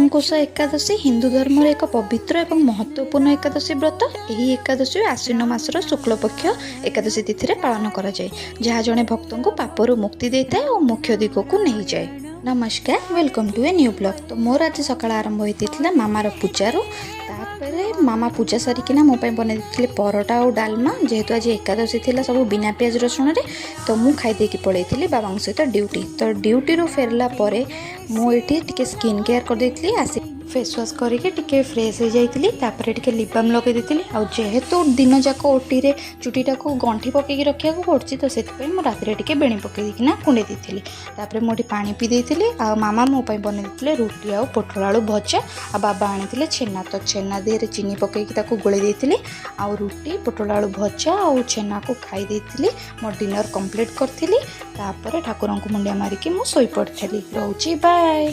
ପାପାଙ୍କୁଶ ଏକାଦଶୀ ହିନ୍ଦୁ ଧର୍ମର ଏକ ପବିତ୍ର ଏବଂ ମହତ୍ତ୍ୱପୂର୍ଣ୍ଣ ଏକାଦଶୀ ବ୍ରତ। ଏହି ଏକାଦଶୀ ଆଶ୍ୱିନ ମାସର ଶୁକ୍ଳପକ୍ଷ ଏକାଦଶୀ ତିଥିରେ ପାଳନ କରାଯାଏ, ଯାହା ଜଣେ ଭକ୍ତଙ୍କୁ ପାପରୁ ମୁକ୍ତି ଦେଇଥାଏ ଓ ମୋକ୍ଷ ଦିଗକୁ ନେଇଯାଏ। ନମସ୍କାର, welcome to a new vlog। ତ ମୋର ଆଜି ସକାଳ ଆରମ୍ଭ ହୋଇଯାଇଥିଲା ମାମାର ପୂଜାରୁ। ତାପରେ ମାମା ପୂଜା ସାରିକିନା ମୋ ପାଇଁ ବନେଇ ଦେଇଥିଲେ ପରଟା ଆଉ ଡାଲମା। ଯେହେତୁ ଆଜି ଏକାଦଶୀ ଥିଲା, ସବୁ ବିନା ପିଆଜ ରସୁଣରେ, ତ ମୁଁ ଖାଇ ଦେଇକି ପଳେଇଥିଲି ବାବାଙ୍କ ସହିତ ଡ୍ୟୁଟି। ତ ଡ୍ୟୁଟିରୁ ଫେରିଲା ପରେ ମୁଁ ଏଇଠି ଟିକେ ସ୍କିନ୍ କେୟାର କରିଦେଇଥିଲି। ଆସି ଫେସ୍ ୱାଶ୍ କରିକି ଟିକେ ଫ୍ରେଶ୍ ହେଇଯାଇଥିଲି। ତାପରେ ଟିକେ ଲିପ୍ ବାମ୍ ଲଗେଇ ଦେଇଥିଲି। ଆଉ ଯେହେତୁ ଦିନ ଯାକ ଓଟିରେ ଚୁଟିଟାକୁ ଗଣ୍ଠି ପକେଇକି ରଖିବାକୁ ପଡ଼ୁଛି, ତ ସେଥିପାଇଁ ମୁଁ ରାତିରେ ଟିକେ ବେଣୀ ପକେଇ ଦେଇକିନା କୁଣ୍ଡେଇ ଦେଇଥିଲି। ତାପରେ ମୁଁ ଏଠି ପାଣି ପିଇ ଦେଇଥିଲି। ଆଉ ମାମା ମୋ ପାଇଁ ବନେଇ ଦେଇଥିଲେ ରୁଟି ଆଉ ପୋଟଳ ଆଳୁ ଭଜା। ଆଉ ବାବା ଆଣିଥିଲେ ଛେନା, ତ ଛେନା ଦେହରେ ଚିନି ପକେଇକି ତାକୁ ଗୋଳେଇ ଦେଇଥିଲି। ଆଉ ରୁଟି, ପୋଟଳ ଆଳୁ ଭଜା ଆଉ ଛେନାକୁ ଖାଇ ଦେଇଥିଲି। ମୋ ଡିନର୍ କମ୍ପ୍ଲିଟ୍ କରିଥିଲି। ତାପରେ ଠାକୁରଙ୍କୁ ମୁଣ୍ଡିଆ ମାରିକି ମୁଁ ଶୋଇପଡ଼ିଥିଲି। ରହୁଛି, ବାଏ।